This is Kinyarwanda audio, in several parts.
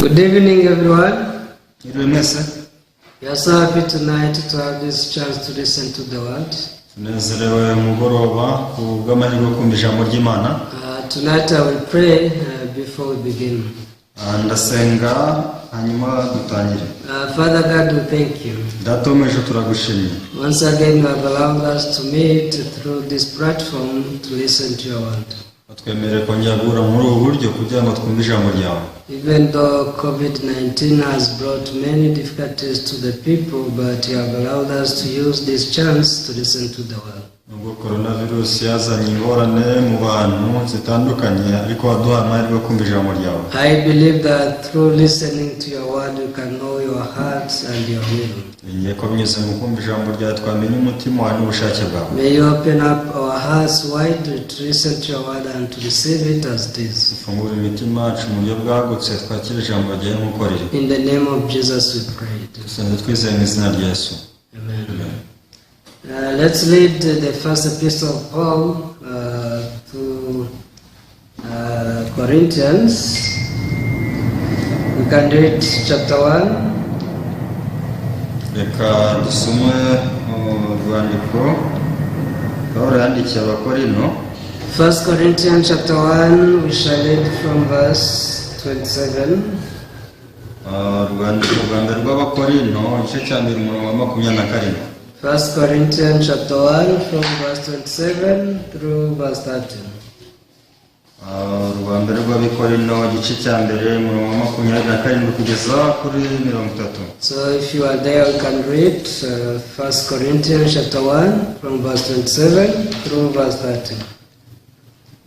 Good evening, everyone. Mwiriwe mwese. We are so happy tonight to have this chance to listen to the word. Tunezerewe umugoroba ku bw'amahirwe yo kumva ijambo ry'Imana. Tonight I will pray before we begin. Ah, ndasenga hanyuma dutangire. Father God, we thank you. Data wo mu ijuru, turagushimye. Once again, you have allowed us to meet through this platform to listen to your word. Twemereye kongera guhura muri ubu buryo kugira ngo twumve ijambo ryawe. Even though COVID-19 has brought many difficulties to the people, but you have allowed us to use this chance to listen to the word. Nubwo korona virusi yazanye ingorane mu bantu zitandukanye, ariko waduhaye amahirwe yo kumva ijambo ryawe. I believe that through listening to your word, we can know your heart and your will. Niringiye ko binyuze mu kumva ijambo ryawe twamenya umutima wawe n'ubushake bwawe. May you open up our hearts widely to listen to your word and to receive it as it is. Dufungure imitima yacu mu buryo bwagutse, twakire ijambo ryawe nk'uko riri. In the name of Jesus we pray. Dusenze twizeye mu izina rya Yesu. Amen. Let's read the first epistle of Paul to Corinthians. We can read chapter 1, Reka dusome urwandiko Pawulo yandikiye Abakorino. First Corinthians chapter 1, we shall read from verse 27. Ah, urwandiko rwa mbere rw'Abakorino, igice cya mbere, umurongo wa 27. First Corinthians chapter 1 from verse 27 through verse 13. Ah, urwa mbere rw'Abakorino, igice cya mbere, umurongo wa 27 kugeza kuri 30. So if you are there, you can read First Corinthians chapter 1 from verse 27 through verse 13.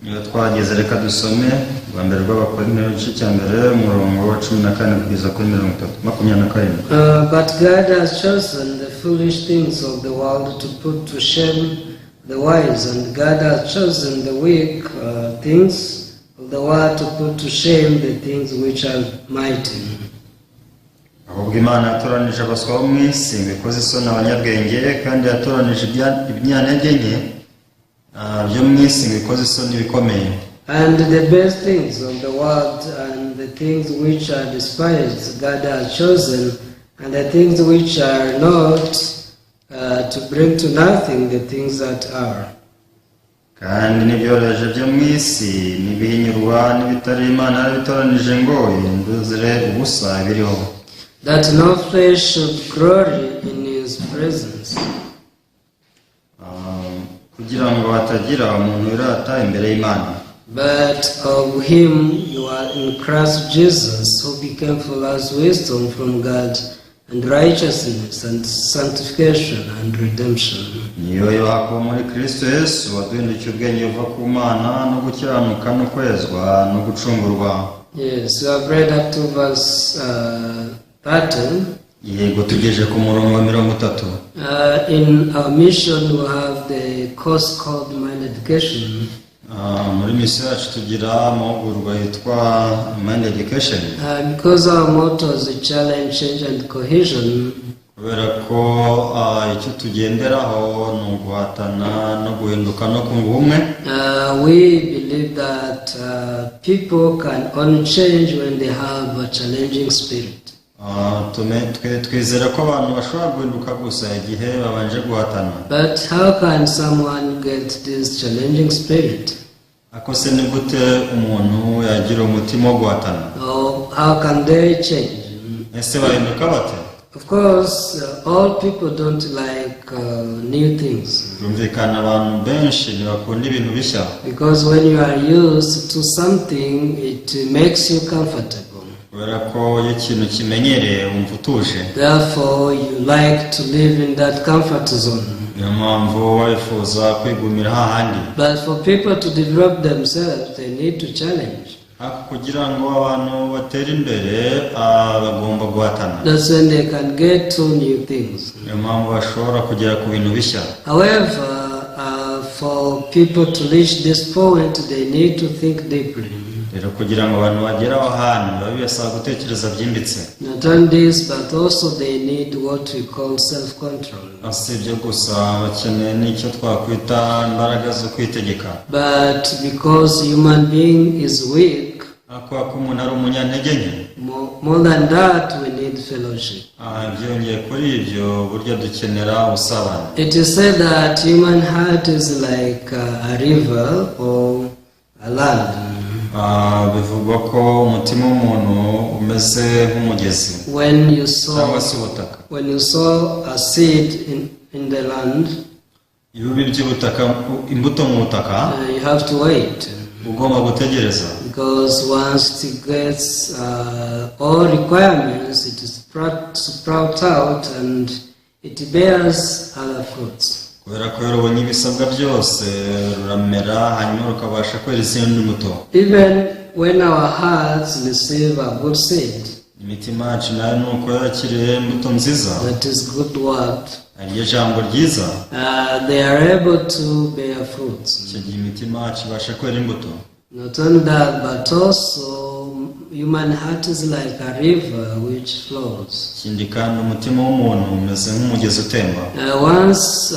Niba twageze, reka dusome rwa mbere rw'Abakorinto, igice cya mbere, umurongo wa 14 kugeza kuri 30, 27. But God has chosen the foolish things of the world to put to shame the wise, and God has chosen the weak things of the world to put to shame the things which are mighty. Ahubwo Imana yatoranije abaswa bo mu isi ngo ikoze isoni abanyabwenge, kandi yatoranije ibinyantege nke byo mu isi ngo ikoze isoni ibikomeye. And the base things of the world and the things which are despised, God has chosen, and the things which are not, to bring to nothing the things that are. Kandi n'ibyoroheje byo mu isi n'ibihinyurwa n'ibitari, Imana yarabitoranije ngo ihinduzire ubusa ibiriho. That no flesh should glory in his presence. Ah, kugira ngo hatagira umuntu wirata imbere y'Imana. But of him you are in Christ Jesus, who became for us wisdom from God, and righteousness, and sanctification, and redemption. Niyo ibaha kuba muri Kristo Yesu, waduhindukiye ubwenge buva ku Mana no gukiranuka no kwezwa no gucungurwa. Yes, we have read up to verse 13. Yego, tugeje ku murongo wa 30. In our mission, we have the course called Mind Education. Ah, muri misiyo yacu tugira amahugurwa yitwa Mind Education. Because our motto is challenge, change, and cohesion, Kubera ko icyo tugenderaho ni uguhatana no guhinduka no kunga ubumwe, we believe that people can only change when they have a challenging spirit. Ah, twizera ko abantu bashobora guhinduka gusa igihe babanje guhatana. But how can someone get this challenging spirit? Ariko se ni gute umuntu yagira umutima wo guhatana? Or how can they change? Ese bahinduka bate? Of course, all people don't like new things. Byumvikana, abantu benshi ntibakunda ibintu bishya. Because when you are used to something, it makes you comfortable. Kubera ko iyo ikintu kimenyereye wumva utuje. Therefore, you like to live in that comfort zone. Niyo mpamvu wifuza kwigumira hahandi. But for people to develop themselves, they need to challenge. Ariko kugira ngo abantu batere imbere, bagomba guhatana. That's when they can get to new things. Niyo mpamvu bashobora kugera ku bintu bishya. However, for people to reach this point, they need to think deeply. Rero kugira ngo abantu bagere aho hantu biba bibasaba gutekereza byimbitse. Not only this, but also they need what we call self-control. Si ibyo gusa, bakeneye n'icyo twakwita imbaraga zo kwitegeka. But because human being is weak, Kubera ko umuntu ari umunyantege nke. More than that, we need fellowship. Byongeye kuri ibyo, burya dukenera ubusabane. It is said that human heart is like a river or a land. Bivugwa ko umutima w'umuntu umeze nk'umugezi When you cyangwa sow, se ubutaka. When you sow a seed in the land, Iyo ubibye ubutaka imbuto mu butaka, you have to wait, ugomba gutegereza, because once it gets all requirements, it is sprout out and it bears other fruits. Kubera ko iyo rubonye ibisabwa byose ruramera hanyuma rukabasha kwera izindi mbuto. Even when our hearts receive a good seed, Imitima yacu nayo ni uko yakiriye imbuto nziza, that is good word, iryo jambo ryiza, they are able to bear fruits. Icyo gihe imitima yacu ibasha kwera imbuto. Not only that, but also human heart is like a river which flows. Ikindi kandi umutima w'umuntu umeze nk'umugezi utemba. Once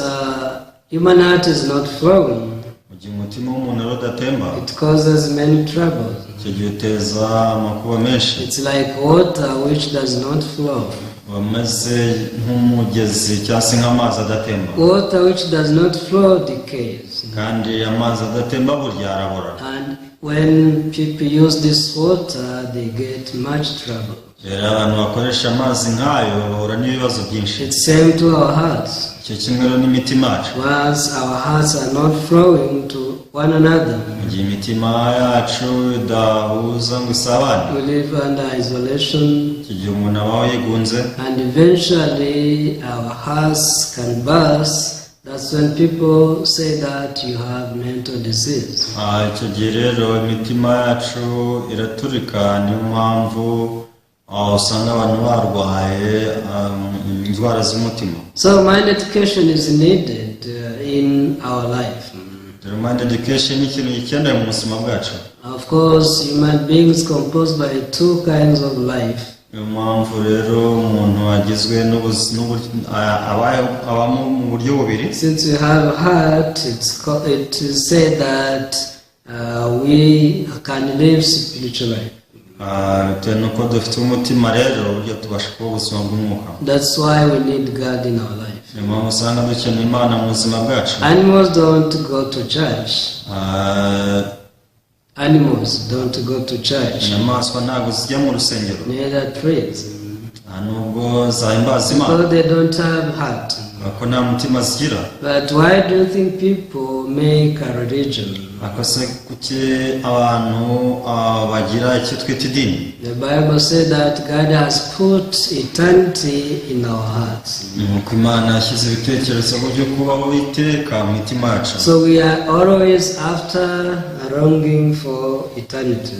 human heart is not flowing, Mu gihe umutima w'umuntu rero udatemba, it causes many troubles. Icyo gihe uteza amakuba menshi. It's like water which does not flow. Uba umeze nk'umugezi cyangwa se nk'amazi adatemba. Water which does not flow decays. Kandi amazi adatemba burya arabora. And when people use this water, they get much trouble. Rero abantu bakoresha amazi nk'ayo bahura n'ibibazo byinshi. It's same to our hearts. Icyo kimwe rero n'imitima yacu. Once our hearts are not flowing to one another, Mu gihe imitima yacu idahuza ngo isabane, we live under isolation, icyo gihe umuntu abaho yigunze, and eventually our hearts can burst. That's when people say that you have mental disease. Icyo gihe rero imitima yacu iraturika, niyo mpamvu usanga abantu barwaye indwara z'umutima. So mind education is needed in our life. Rero mind education ni ikintu gikenewe mu buzima bwacu. Of course, human beings composed by two kinds of life. Niyo mpamvu rero umuntu agizwe abamo mu buryo bubiri. Since we have heart, it is said that we can live spiritual life. Bitewe n'uko dufite umutima rero uburyo tubasha kuba ubuzima bw'umwuka. That's why we need God in our life. Niyo mpamvu usanga dukeneye Imana mu buzima bwacu. Animals don't go to church. Animals don't go to church. Inyamaswa ntabwo zijya mu rusengero. Neither trees. Nta nubwo zahimbaza Imana. Because they don't have heart. Kubera ko nta mutima zigira. But why do you think people make a religion? Ariko se kuki abantu bagira icyo twita idini? The Bible says that God has put eternity in our hearts. Nuko Imana yashyize ibitekerezo byo kubaho iteka mu mitima yacu. So we are always after longing for eternity.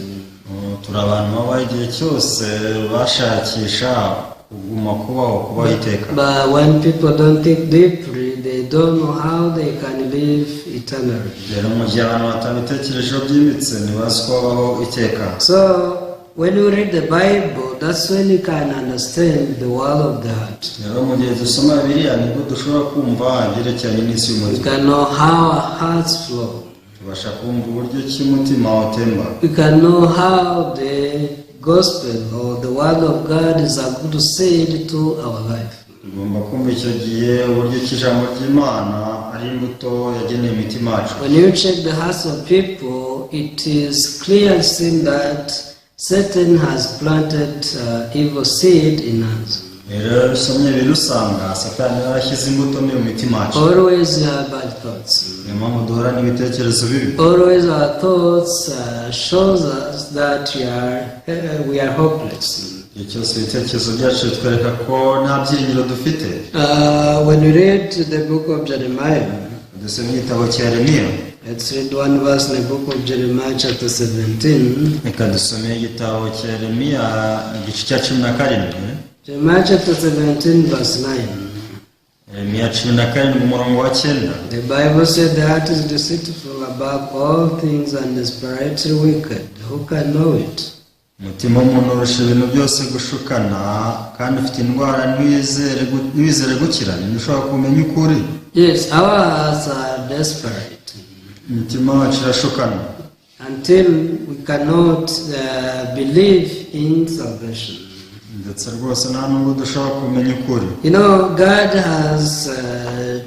Turi abantu baba igihe cyose bashakisha kuguma kubaho iteka. But when people don't think deeply, they don't know how they can live eternally. Rero mu gihe abantu batabitekerejeho byimbitse ntibazi ko babaho iteka. So when you read the Bible, that's when you can understand the world of the heart. Rero mu gihe dusoma Bibiliya nibwo dushobora kumva ibyerekeranye n'isi You y'umutima. Can know how our hearts flow. Tubasha kumva uburyo ki umutima utemba. You can know how the gospel or the word of God is a good seed to our life. Tugomba kumva icyo gihe uburyo ki ijambo ry'Imana ari imbuto yagenewe imitima yacu. When you check the hearts of people, it is clear seen that Satan has planted evil seed in us. Rero iyo usomye Bibiliya usanga Satani yarashyize imbuto mbi mu mitima yacu. Always we have bad thoughts. Niyo mpamvu duhora n'ibitekerezo bibi. Always our thoughts shows us that we are hopeless. Igihe cyose ibitekerezo byacu bitwereka ko nta byiringiro dufite. When we read the book of Jeremiah, Dusome igitabo cya Yeremiya. Let's read one verse in the book of Jeremiah, chapter 17. Reka dusome igitabo cya Yeremiya igice cya 17. Jeremiah chapter 17, verse 9. Yeremiya 17 umurongo wa 9. The Bible said the heart is deceitful above all things and desperately wicked. Who can know it? Umutima w'umuntu urusha ibintu byose gushukana kandi ufite indwara ntiwizere gukira, ntiushobora kumenya ukuri. Yes, our hearts are desperate. Imitima yacu irashukana. until we cannot believe in salvation. Ndetse rwose nta nubwo dushobora kumenya ukuri. God has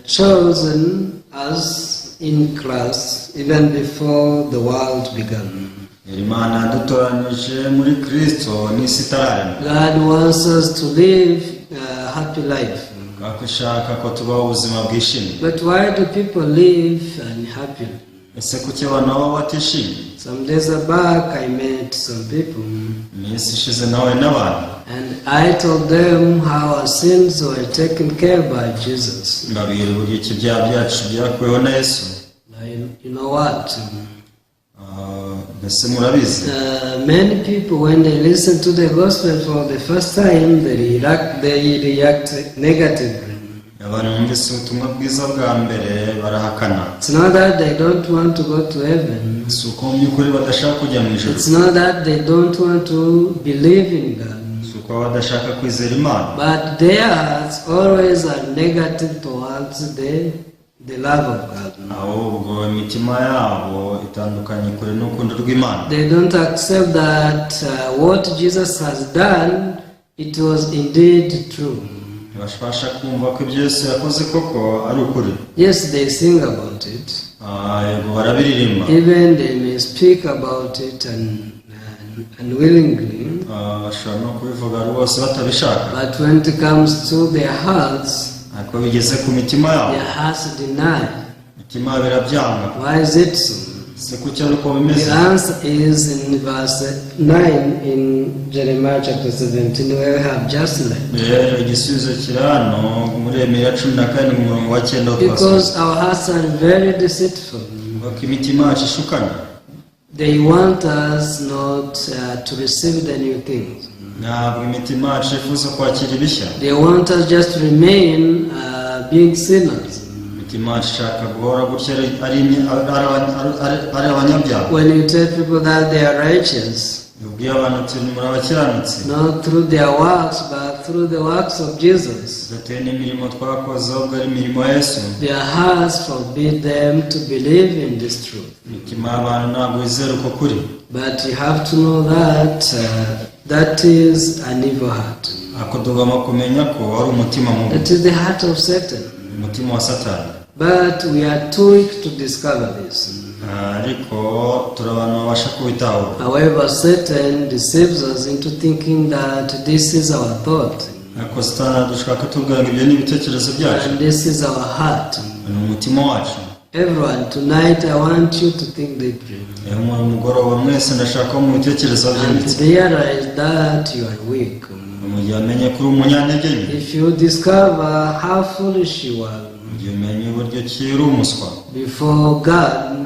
chosen us in Christ even before the world began. Imana yadutoranyije muri Kristo n'isi itararemwa. God wants us to live a happy life. Kuko ishaka ko tubaho ubuzima bwishimye. But why do people live unhappy? Ese kuki abantu baba batishimye? Some days back, I met some people Iminsi ishize nahuye n'abantu and I told them how our sins were taken care by Jesus. Mbabwira uburyo ki ibyaha byacu byakuweho na Yesu. Now, you know what? Ah, mbese murabizi? Many people, when they listen to the gospel for the first time, they react negatively. Abantu bumvise ubutumwa bwiza bwa mbere barahakana. It's not that they don't want to go to heaven. Si uko mu by'ukuri badashaka kujya mu ijuru. It's not that they don't want to believe in God. Si uko baba badashaka kwizera Imana. But their hearts always are negative towards the love of God. Ahubwo imitima yabo itandukanye kure n'urukundo rw'Imana. They don't accept that what Jesus has done, it was indeed true. Ntibabasha kumva ko ibyo Yesu yakoze koko ari ukuri. Yes, they sing about it. Ah, yego barabiririmba. Even they may speak about it and unwillingly. Ah, bashobora no kubivuga rwose batabishaka. But when it comes to their hearts, ariko bigeze ku mitima yabo, their hearts deny. Imitima yabo irabyanga. Why is it so? Ese kuki ari uko bimeze? The answer is in verse 9 in Jeremiah chapter 17, where we have just read. Rero igisubizo kiri hano muri Yeremiya 17 umurongo wa 9 aho twasomye. Because our hearts are very deceitful. Kuko imitima yacu ishukana. They want us not to receive the new things. Ntabwo imitima yacu yifuza kwakira ibishya. They want us just to remain being sinners. Imitima yacu ishaka guhora gutya ari abanyabyaha. When you tell people that they are righteous, ubwiye abantu uti muri abakiranutsi, not through their works, but through the works of Jesus, bidatewe n'imirimo twakoze ahubwo ari imirimo ya Yesu, their hearts forbid them to believe in this truth. Imitima y'abantu ntabwo yizera uko kuri. But you have to know that that is an evil heart. Ariko tugomba kumenya ko ari umutima mubi. That is the heart of Satan. Umutima wa Satani. But we are too weak to discover this. Ariko turi abantu babasha kubitahura. However, Satan deceives us into thinking that this is our thought Ariko Satani adushuka akatubwira ngo ibyo ni ibitekerezo byacu and this is our heart. Ni umutima wacu. Everyone, tonight I want you to think deeply Rero mu mugoroba mwese ndashaka ko mu bitekerezo and byimbitse realize that you are weak. Mu gihe wamenye ko uri umunyantege nke, If you discover how foolish you are mu gihe umenye uburyo ki uri umuswa before God,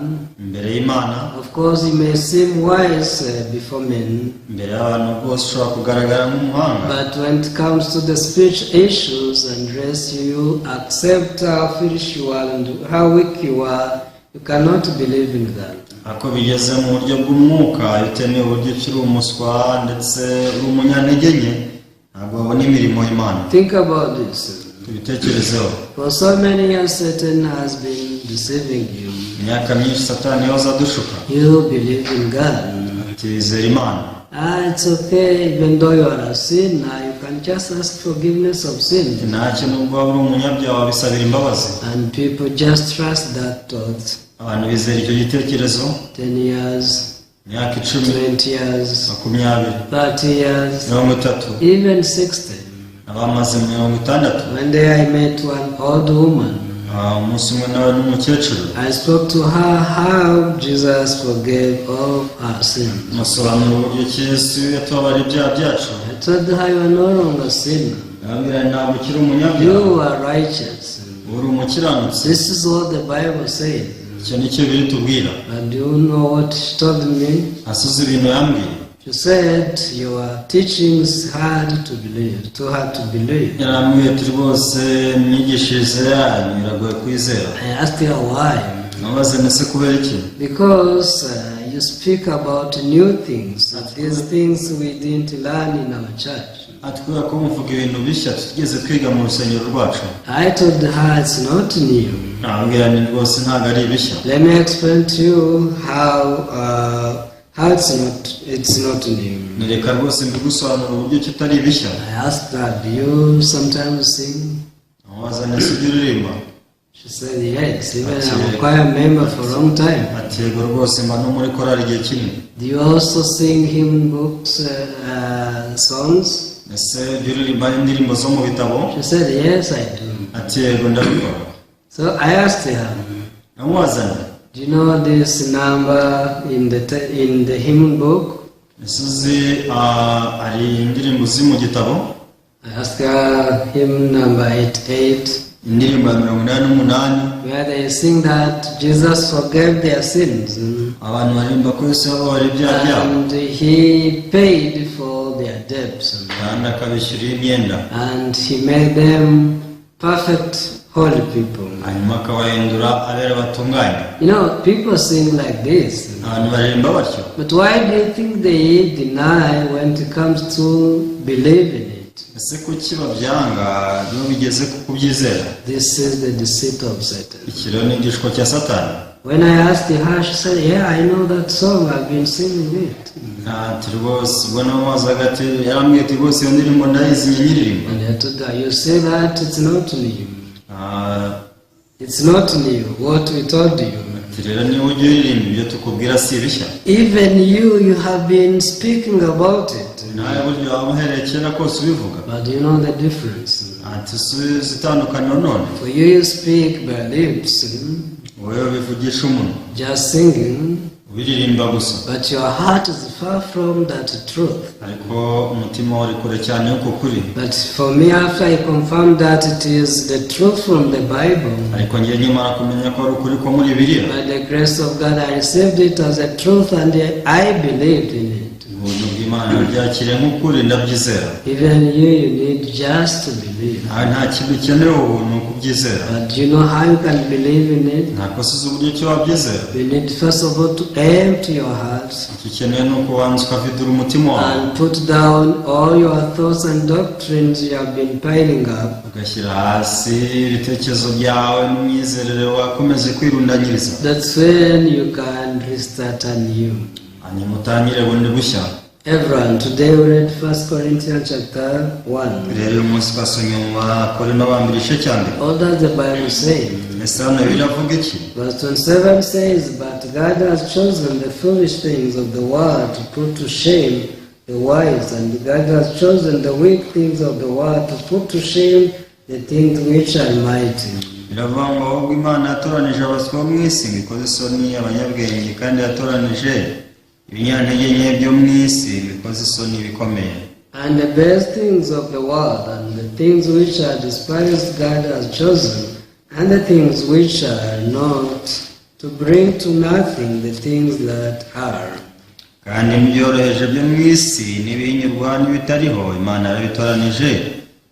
imbere y'Imana, of course you may seem wise before men, imbere y'abantu bose ushobora kugaragara nk'umuhanga, but when it comes to the spiritual issues, unless you accept how foolish you are and how weak you are, you cannot believe in that. Ariko bigeze mu buryo bw'umwuka bitemewe uburyo ki uri umuswa ndetse uri umunyantege nke ntabwo wabona imirimo y'Imana. Think about this. Tubitekerezeho. For so many years, Satan has been deceiving you. Imyaka myinshi Satani yahoze adushuka. You believe in God. Ati wizera Imana. Ah, it's okay, even though you are a sinner, you can just ask forgiveness of sin. Ntacyo nubwo waba uri umunyabyaha wabisabira imbabazi. And people just trust that thought. Abantu bizera icyo gitekerezo. 10 years, Imyaka 10, 20 years, 20, 30 years, 30, even 60. Abamaze 60. One day I met one old woman. Ah, umunsi umwe nahuye n'umukecuru. I spoke to her how Jesus forgave all our sins. Musobanura uburyo ki Yesu yatubabariye ibyaha byacu. I told her, "You are no longer a sinner. Ndamubwira nti ntabwo ukiri umunyabyaha. You are righteous." Uri umukiranutsi. This is what the Bible says. Icyo nicyo Bibiliya itubwira. But do you know what she told me? Ese uzi ibintu yambwiye? She said, "Your teaching is hard to believe, too hard to believe." Yarambwiye ati rwose imyigishirize yanyu iragoye kwizera. I asked her why. Nabaze ese kubera iki? Because you speak about new things. These things we didn't learn in our church. Ati kubera ko muvuga ibintu bishya tutigeze twiga mu rusengero rwacu. I told her it's not new. Nabwira ni rwose ntabwo ari ibishya. Let me explain to you how it's not new. Nireka rwose mbigusobanura uburyo kitari ibishya. I asked her, "Do you sometimes sing?" Namubaza nese ujya uririmba? She said, "Yes, even I'm a choir member for a long time." Ati yego rwose mba no muri korali igihe kinini. "Do you also sing hymn books, songs?" Ese ujya uririmba indirimbo zo mu bitabo? She said, "Yes, I do." Ati yego ndabikora. So I asked her, Namubaza nti "Do you know this number in the hymn book?" ese uzi ah, hari indirimbo uzi mu gitabo? I asked her hymn number 88, Indirimbo ya 88, where they sing that Jesus forgave their sins abantu baririmba ko Yesu yababariye ibyaha byabo and he paid for their debts kandi akabishyurira imyenda and he made them perfect holy people. Hanyuma akabahindura abera batunganye. People sing like this. Abantu baririmba batyo. But why do you think they deny when it comes to believe in it? Ese kuki babyanga iyo bigeze ku kubyizera? This is the deceit of Satan. Iki rero ni igishuko cya Satani. When I asked her, she said, "Yeah, I know that song. I've been singing it." Ati rwose ubwo namubazaga ati yarambwiye ati rwose iyo ndirimbo ndayizi nyiririmba. And I told her, "You say that it's not new. Ah, It's not new, what we told you. Ati rero niba ujya uririmba ibyo tukubwira si ibishya. Even you have been speaking about it." Nawe buryo waba uhereye kera kose ubivuga. But you know the difference. Ati usubize itandukaniro none. For you, you speak by lips, Wowe ubivugisha umunwa just singing, ubiririmba gusa but your heart is far from that truth. Ariko umutima wawe uri kure cyane y'uko kuri. But for me, after I confirmed that it is the truth from the Bible, Ariko ngiye nkimara kumenya ko ari ukuri ko muri Bibiliya, by the grace of God, I received it as a truth and I believed in it. Ubuntu bw'Imana nabyakiriye nk'ukuri ndabyizera. Even you, you need just to believe. Nta nta kintu ukeneye ubu ni ukubyizera. But do you know how you can believe in it? Ntabwo uzi uburyo ki wabyizera? You need first of all to empty your heart Icyo ukeneye ni ukubanza ukavidura umutima wawe and put down all your thoughts and doctrines you have been piling up. Ugashyira hasi ibitekerezo byawe n'imyizerere wakomeje kwirundanyiriza. That's when you can restart anew. Hanyuma utangire bundi bushya. Everyone, today we read 1 Corinthians chapter 1. Rero uyu munsi twasomye mu Bakorinto ba mbere igice cya mbere. What does the Bible say? Ese hano biravuga iki? Verse 27 says, "But God has chosen the foolish things of the world to put to shame the wise, and God has chosen the weak things of the world to put to shame the things which are mighty." Biravuga ngo ahubwo Imana yatoranije abaswa bo mu isi ngo ikoze isoni abanyabwenge kandi yatoranije ibinyantege nke byo mu isi ngo ikoze isoni ibikomeye. And the base things of the world, and the things which are despised, God has chosen, and the things which are not, to bring to nothing the things that are. Kandi ibyoroheje byo mu isi n'ibihinyurwa n'ibitariho Imana yarabitoranije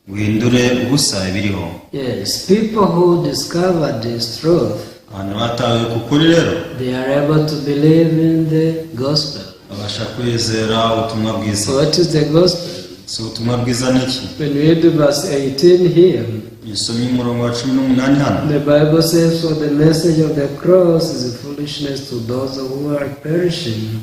ngo ihindure ubusa ibiriho. Yes, people who discover this truth, Abantu batahuye ku kuri rero they are able to believe in the gospel. Babasha kwizera ubutumwa bwiza. So what is the gospel? Si ubutumwa bwiza ni iki? When we read verse 18 here, Iyo usomye umurongo wa 18 hano, the Bible says, "For the message of the cross is foolishness to those who are perishing,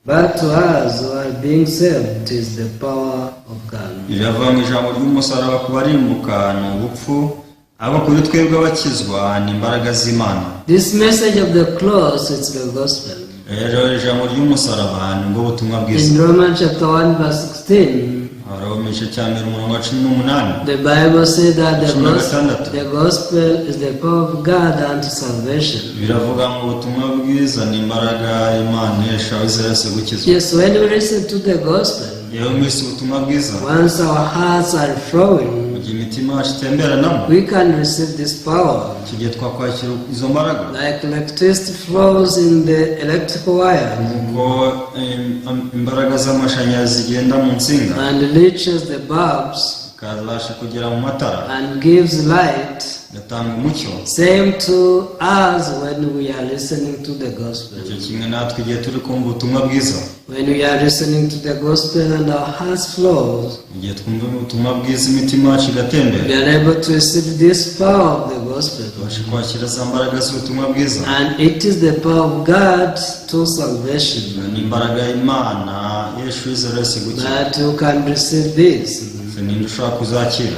but to us who are being saved is the power of God." Biravuga ngo ijambo ry'umusaraba ku barimbuka ni ubupfu ariko kuri twebwe abakizwa ni imbaraga z'Imana. This message of the cross is the gospel. Rero ijambo ry'umusaraba ni bwo butumwa bwiza. In Romans chapter 1 verse 16, Abaroma igice cya mbere umurongo wa 18, the Bible says that the 16. gospel, the gospel is the power of God unto salvation. Biravuga ngo ubutumwa bwiza ni imbaraga y'Imana ihesha abizera wese gukizwa. Yes, when we listen to the gospel, Yewe mwese ubutumwa bwiza, once our hearts are flowing, mu gihe imitima yacu itemberanamo, we can receive this power. Icyo gihe twakwakira izo mbaraga. Like electricity flows in the electrical wire Nk'uko em, imbaraga z'amashanyarazi zigenda mu nsinga and reaches the bulbs. Ikabasha kugera mu matara and gives light. Igatanga umucyo. Same to us when we are listening to the gospel. Icyo kimwe natwe igihe turi kumva ubutumwa bwiza. When we are listening to the gospel and our hearts flows, Igihe twumva ubutumwa bwiza imitima yacu igatembera, we are able to receive this power of the gospel. Tubasha kwakira za mbaraga z'ubutumwa bwiza. And it is the power of God to salvation. Ni imbaraga y'Imana ihesha uwizera wese gukira. But who can receive this? Ese ninde ushobora kuzakira?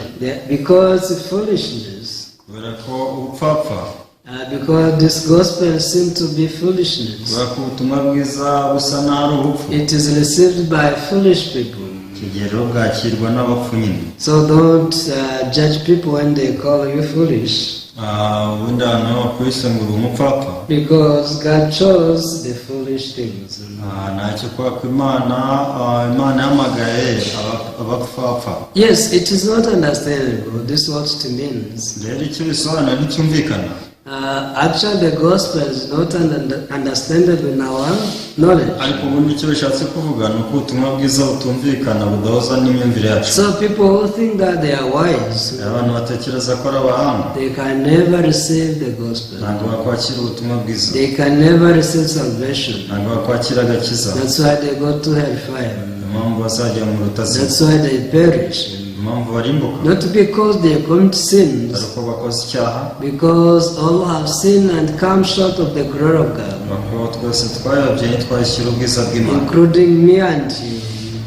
Because foolishness, Kubera ko ubupfapfa, because this gospel seems to be foolishness, kubera ko ubutumwa bwiza busa n'aho ari ubupfu, it is received by foolish people. Icyo gihe rero bwakirwa n'abapfu nyine. So don't judge people when they call you foolish, Ah, ubundi ahantu bakwise ngo uri umupfapfa, because God chose the foolish things. Ah, ntacyo kubera ko Imana ah, Imana yahamagaye abapfapfa. Yes, it is not understandable. This is what it means. Rero icyo bisobanura nticyumvikana. Actually, the gospel is not understandable in our knowledge. Ariko ubundi icyo bishatse kuvuga ni uko ubutumwa bwiza butumvikana budahuza n'imyumvire yacu. So people who think that they are wise, Abantu batekereza ko ari abahanga, they can never receive the gospel. Ntabwo bakwakira ubutumwa bwiza. They can never receive salvation. Ntabwo bakwakira agakiza. That's why they go to hellfire. Niyo mpamvu bazajya mu rutazima. That's why they perish. Niyo mpamvu barimbuka. Not because they commit sins, Atari uko bakoze icyaha, because all have sinned and come short of the glory of God, kuko twese twayobye ntitwashyira ubwiza bw'Imana, including me and you.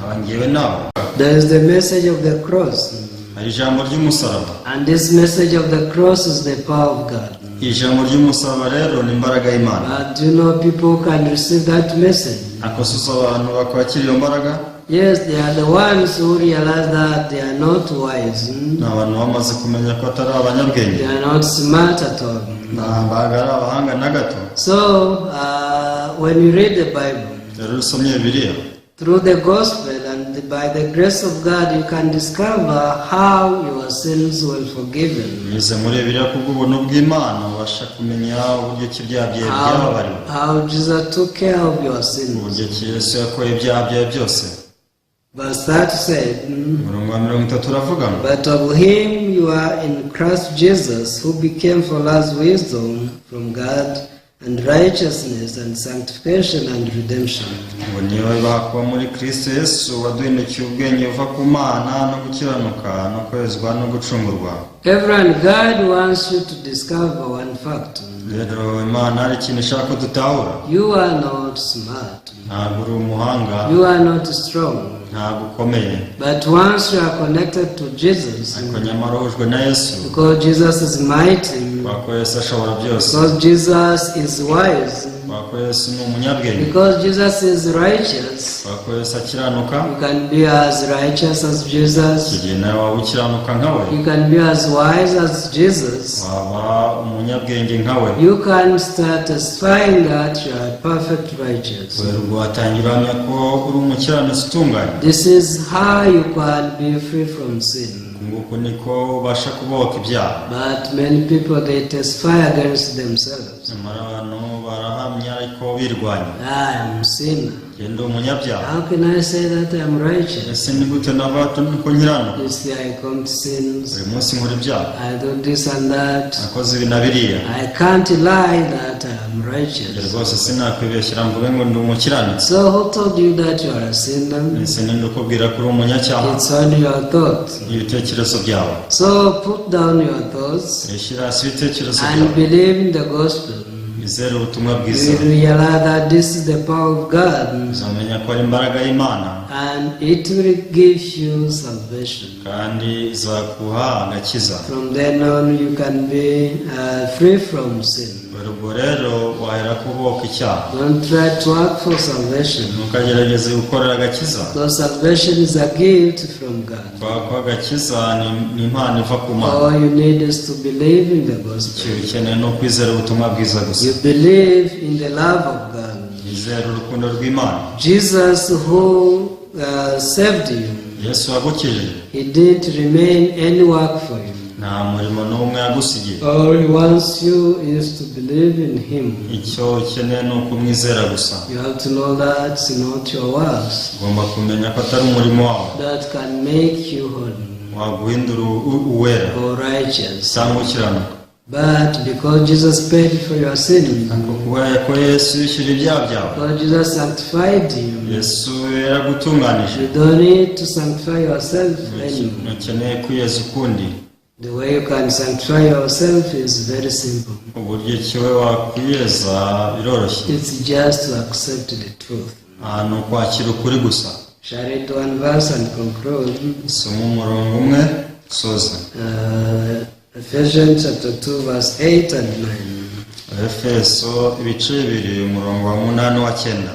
Aba njyewe nawe. There is the message of the cross, Hari ijambo ry'umusaraba. And this message of the cross is the power of God. Ijambo ry'umusaraba rero ni imbaraga y'Imana. But do you know people can receive that message? Akosoza abantu bakwakira iyo mbaraga? Yes, they are the ones who realize that they are not wise. Ni abantu bamaze kumenya ko atari abanyabwenge. They are not smart at all. Ntabwo ari abahanga na gato. So, when you read the Bible, Rero usomye Bibiliya, through the gospel and by the grace of God, you can discover how your sins were forgiven. Binyuze muri Bibiliya kubw'ubuntu bw'Imana ubasha kumenya uburyo ki ibyaha byawe byababariwe, How Jesus took care of your sins. Uburyo ki Yesu yakoye ibyaha byawe byose. Verse 30 said, Umurongo wa 30 uravuga ngo, "But of him you are in Christ Jesus, who became for us wisdom from God and righteousness and sanctification and redemption." Ngo niwe bakuba muri Kristo Yesu waduhindukiye ubwenge buva ku Mana no gukiranuka no kwezwa no gucungurwa. Everyone, God wants you to discover one fact. Rero Imana hari ikintu ishaka ko dutahura. You are not smart. Ntabwo uri umuhanga. You are not strong. Ntabwo ukomeye. But once you are connected to Jesus, Ariko nyamara uhujwe na Yesu, because Jesus is mighty, kubera ko Yesu ashobora byose, because Jesus is wise, kubera ko Yesu ni umunyabwenge, because Jesus is righteous, kubera ko Yesu akiranuka, you can be as righteous as Jesus, icyo gihe nawe waba ukiranuka nka we, you can be as wise as Jesus. Waba umunyabwenge nka we. You can start testifying that you are perfect righteous. Kubera ubwo watangira uhamya ko uri umukiranutsi utunganye. This is how you can be free from sin. Nguku niko ubasha kubohoka ibyaha. But many people, they testify against themselves. Nyamara abantu barahamya ariko birwanya. "I am sinner. Njye ndi umunyabyaha. How can I say that I am righteous? Ese ni gute nava ko nkiranuka? You see, I commit sins. Buri munsi nkora ibyaha. I do this and that. Nakoze ibi na biriya. I can't lie that I am Njye righteous." rwose sinakwibeshyira mvuge ngo ndi umukiranutsi. So who told you that you are a sinner? Ese ninde ukubwira ko uri umunyacyaha? It's only your thoughts. Ibitekerezo byawe. So put down your thoughts Shyira hasi ibitekerezo and byawe. Believe in the gospel. Izere ubutumwa You bwiza. will realize that this is the power of God Uzamenya ko ari imbaraga y'Imana, and it will give you salvation. Kandi izaguha agakiza. From then on, you can be free from sin. Dore ubwo rero wahera kubohoka icyaha. Don't try to work for salvation, Ntukagerageze gukorera agakiza, because salvation is a gift from God. kubera ko agakiza ni impano iva ku Mana. All you need is to believe in the gospel. Icyo ukeneye ni ukwizera ubutumwa bwiza gusa. You believe in the love of God. Izere urukundo rw'Imana. Jesus, who saved you, Yesu wagukijije, he didn't remain any work for you. Nta murimo n'umwe yagusigiye. All he wants you is to believe in him. Icyo ukeneye ni ukumwizera gusa. You have to know that it's not your works Ugomba kumenya ko atari umurimo wawe that can make you holy. Waguhindura uwera or righteous. Cyangwa ukiranuka. But because Jesus paid for your sin, Ariko kubera ko Yesu yishyura ibyaha byawe, because Jesus sanctified you, Yesu yaragutunganije, you don't need to sanctify yourself anymore. Ntukeneye kwiyeza ukundi. The way you can sanctify yourself is very simple. Uburyo ki we wakwiyeza biroroshye. It's just to accept the truth. Aha ni ukwakira ukuri gusa. Shall I read one verse and conclude? Soma umurongo umwe soza. Ephesians chapter 2, verse 8 and 9. Efeso ibice 2 umurongo wa 8 wa 9.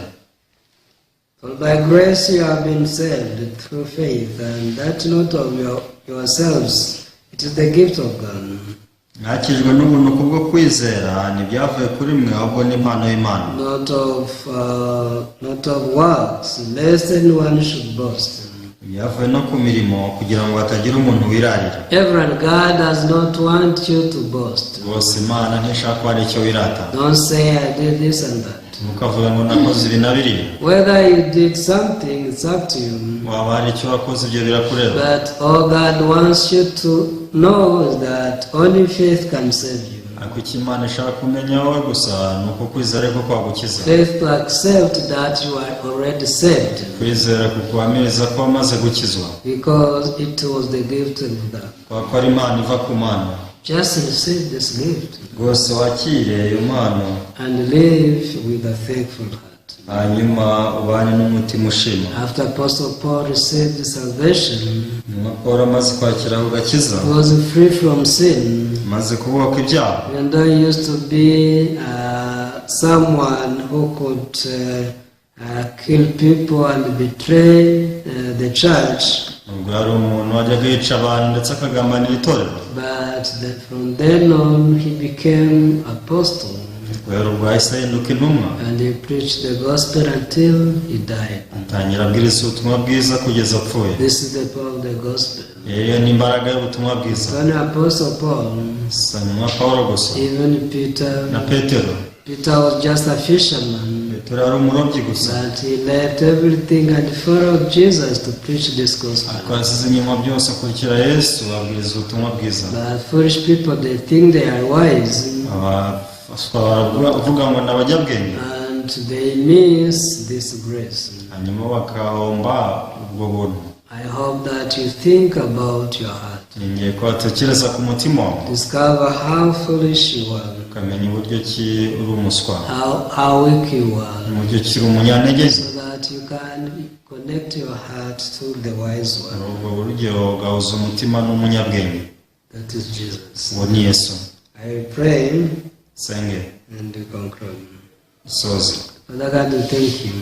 For by grace you have been saved through faith, and that not of yourselves, it is the gift of God, Mwakijwe n'ubuntu kubwo kwizera ntibyavuye kuri mwe ahubwo n'impano y'Imana, not of works, lest anyone should boast. Byavuye no ku mirimo kugira ngo hatagira umuntu wirarira. Everyone, God does not want you to boast. Rwose Imana ntishaka ko hari icyo wirata. Don't say, "I did this and that." Ntukavuge ngo nakoze ibi na biriya. Whether you did something, it's up to you. Waba hari icyo wakoze ibyo birakureba. But all God wants you to know is that only faith can save you. Ariko icyo Imana ishaka kumenya wowe gusa ni uko kwizera ariko kwagukiza. Faith to accept that you are already saved Kwizera kukuhamiriza ko wamaze gukizwa because it was the gift of God. Kubera ko ari impano iva ku Mana. Just receive this gift Rwose wakire iyo mpano and live with a thankful heart. Hanyuma ubane n'umutima ushima. After Apostle Paul received salvation, Nyuma Paul amaze kwakira ako gakiza, he was free from sin. Amaze kubohoka ibyaha, Even though he used to be someone who could kill people and betray the church, ubwo yari umuntu wajyaga yica abantu ndetse akagambanira itorero, but from then on he became apostle guhera ubwo yahise ahinduka intumwa and he preached the gospel until he died. Atangira abwiriza ubutumwa bwiza kugeza apfuye. This is the power of the gospel. Iyo ni imbaraga y'ubutumwa bwiza. It's only Apostle Paul, Si intumwa Paul gusa, even Peter. Na Petero. Peter was just a fisherman, Petero yari umurobyi gusa, but he left everything and followed Jesus to preach this gospel. Ariko yasize inyuma byose akurikira Yesu abwiriza ubutumwa bwiza. But foolish people, they think they are wise Abaswa baravuga ngo ni abanyabwenge and they miss this grace. Hanyuma bakahomba ubwo buntu. I hope that you think about your heart. Ngiye ko watekereza ku mutima wawe, Discover how foolish you are, ukamenya uburyo ki uri umuswa, how weak you are, uburyo ki uri umunyantege nke, so that you can connect your heart to the wise one. Ubwo buryo ugahuza umutima n'umunyabwenge. That is Jesus. Uwo ni Yesu. I pray Senge and we conclude. soze. Father God, we thank you.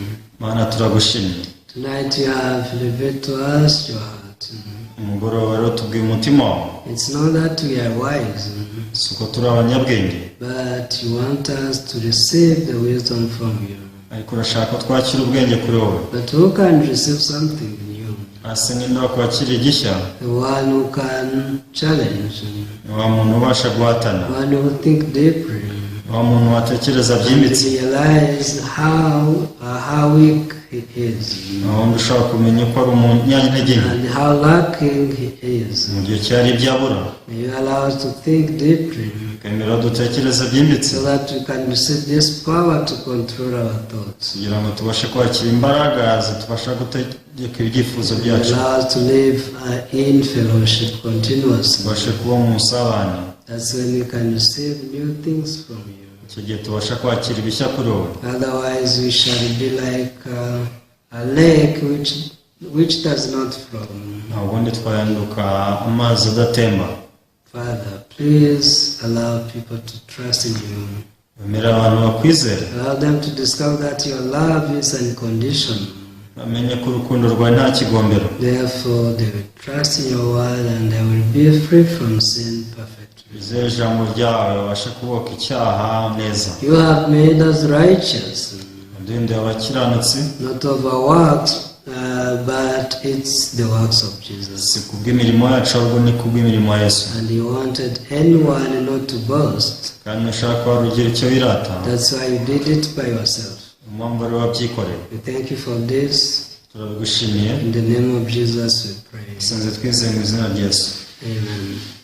Mana turagushimye. Tonight you have revealed to us your heart. Umugoroba rero tubwiye umutima wawe. It's not that we are wise, Si uko turi abanyabwenge, but you want us to receive the wisdom from you. Ariko urashaka ko twakira ubwenge kuri wowe. But who can receive something new? Ese ninde wakwakira igishya? The one who can challenge, Ni wa muntu ubasha guhatana, the one who think deeply, ni wa muntu watekereza and byimbitse, realize how weak he is ni wa wundi ushobora kumenya ko ari umunyantege nke and how lacking he is. mu gihe cyari ibyo abura. May you allow us to think deeply Twemera dutekereza byimbitse so that we can receive this power to control our thoughts. Kugira ngo tubashe kwakira imbaraga zitubasha gutegeka ibyifuzo byacu. Allow us to live in fellowship continuously. Tubashe kuba mu busabane. That's when we can receive new things from you. Icyo gihe tubasha kwakira ibishya kuri wowe. Otherwise, we shall be like a lake which does not flow. Nta ubundi twahinduka amazi adatemba. Father, please allow people to trust in you. Wemera abantu bakwizera. Allow them to discover that your love is unconditional. Bamenye ko urukundo rwawe nta kigombero. Therefore, they will trust in your word and they will be free from sin perfectly. Bizere ijambo ryawe babashe kubohoka icyaha neza. You have made us righteous, waduhinduye abakiranutsi, not of our works, but it's the works of Jesus. Si kubw'imirimo yacu ahubwo ni kubw'imirimo ya Yesu. And you wanted anyone not to boast. Kandi ushaka ko wari ugira icyo wirata. That's why you did it by yourself. Impamvu ari wabyikoreye. We thank you for this. Turabigushimiye. In the name of Jesus we pray. Dusenze twizeye mu izina rya Yesu. Amen.